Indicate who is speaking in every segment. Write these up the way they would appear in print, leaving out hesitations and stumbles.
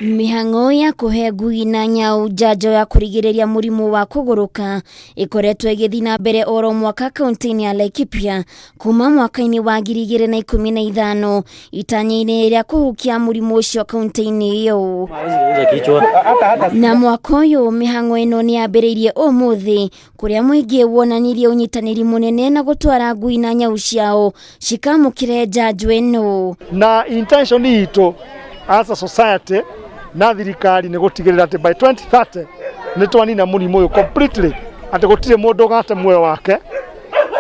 Speaker 1: Mĩhang'o ya kũhe ngui na nyau njanjo ya kũrigĩrĩria mũrimũ wa kũgũrũka ĩkoretwo ĩgĩthiĩ na mbere oro mwaka kaunti-inĩ ya Laikipia kuma mwaka-inĩ wa 2015 itanya-inĩ rĩa kũhukia mũrimũ ũcio kaunti-inĩ ĩyo. Na mwaka ũyũ mĩhang'o ĩno nĩ yambĩrĩirie ũmũthĩ kũrĩa mũingĩ wonanirie ũnyitanĩri mũnene na gũtwara ngui na nyau ciao cikamũkĩre njanjo ĩno.
Speaker 2: Na intention itũ as a society na thirikari nĩ gũtigĩrĩra atĩ by 2030 nĩ twanina mũrimũ ũyũ completely, atĩ gũtirĩ mũndũ ũgate muoyo wake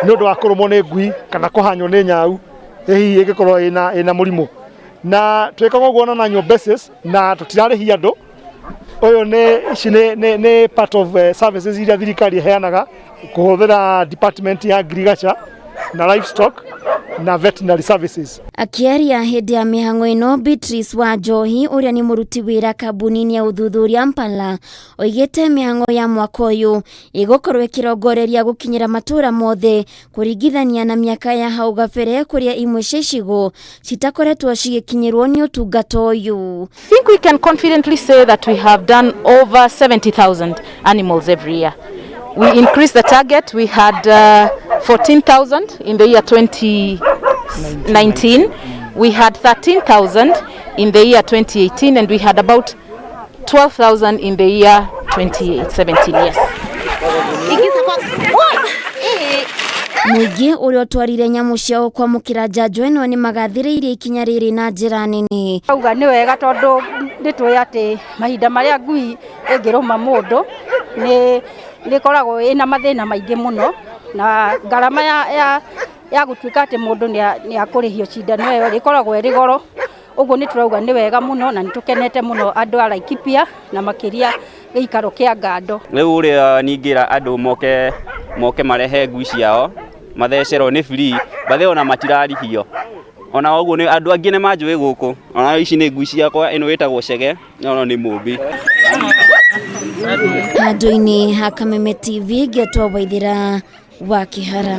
Speaker 2: nĩ ũndũ wa kũrũmwo nĩ ngui kana kũhanywo nĩ nyau hihi ĩngĩkorwo ĩna mũrimũ. Na twĩkaga ũguo on an annual basis na tũtirarĩhia andũ. Ũyũ nĩ ici nĩ part of services iria thirikari ĩheanaga kũhũthĩra department ya agriculture na livestock na veterinary services.
Speaker 1: Akĩaria hĩndĩ ya mĩhang'o ĩno, Beatrice wa Njohi ũrĩa nĩ mũruti wĩra kambuni-inĩ ya ũthuthuria Mpala oigĩte mĩhang'o ya mwaka ũyũ ĩgũkorwo ĩkĩrongoreria gũkinyĩra matũũra mothe kũringithania na mĩaka ya hau gabere kũrĩa imwe cia icigo citakoretwo cigĩkinyĩrwo nĩ ũtungata ũyũ.
Speaker 3: I think we can confidently say that we have done over 70,000 animals every year. We increased the target. We had 14,000 in the year 2019. We had 13,000 in the year 2018, and we had about 12,000 in the year 2017. Yes.
Speaker 1: Mũingĩ ũrĩa ũtwarire nyamũ ciao kwamũkĩra njanjo ĩno nĩ magathĩrĩirie ikinya rĩrĩ na njĩra nene.
Speaker 4: Auga nĩ wega tondũ nĩ tũĩ atĩ mahinda marĩa ngui ĩngĩrũma mũndũ nĩ ĩkoragwo ĩna mathĩna maingĩ mũno, na ngarama ya gũtuĩka atĩ mũndũ nĩ akũrĩhio cindano ĩyo ĩkoragwo ĩrĩ goro. Ũguo nĩ tũrauga nĩ wega mũno na nĩ tũkenete mũno andũ a Laikipia na makĩria gĩikaro kĩa Ngando.
Speaker 5: Rĩu ũrĩa ningĩra andũ moke marehe ngui ciao mathecerwo nĩ free, bathe ona matirarĩhio. Ona ũguo nĩ andũ angĩ nĩ manjũĩ gũkũ, ona ici nĩ ngui ciakwa, ĩno ĩtagwo Chege, ĩno nĩ Mũmbi.
Speaker 1: Handũ-inĩ ha Kameme TV ngetwo Waithĩra wa Kĩhara.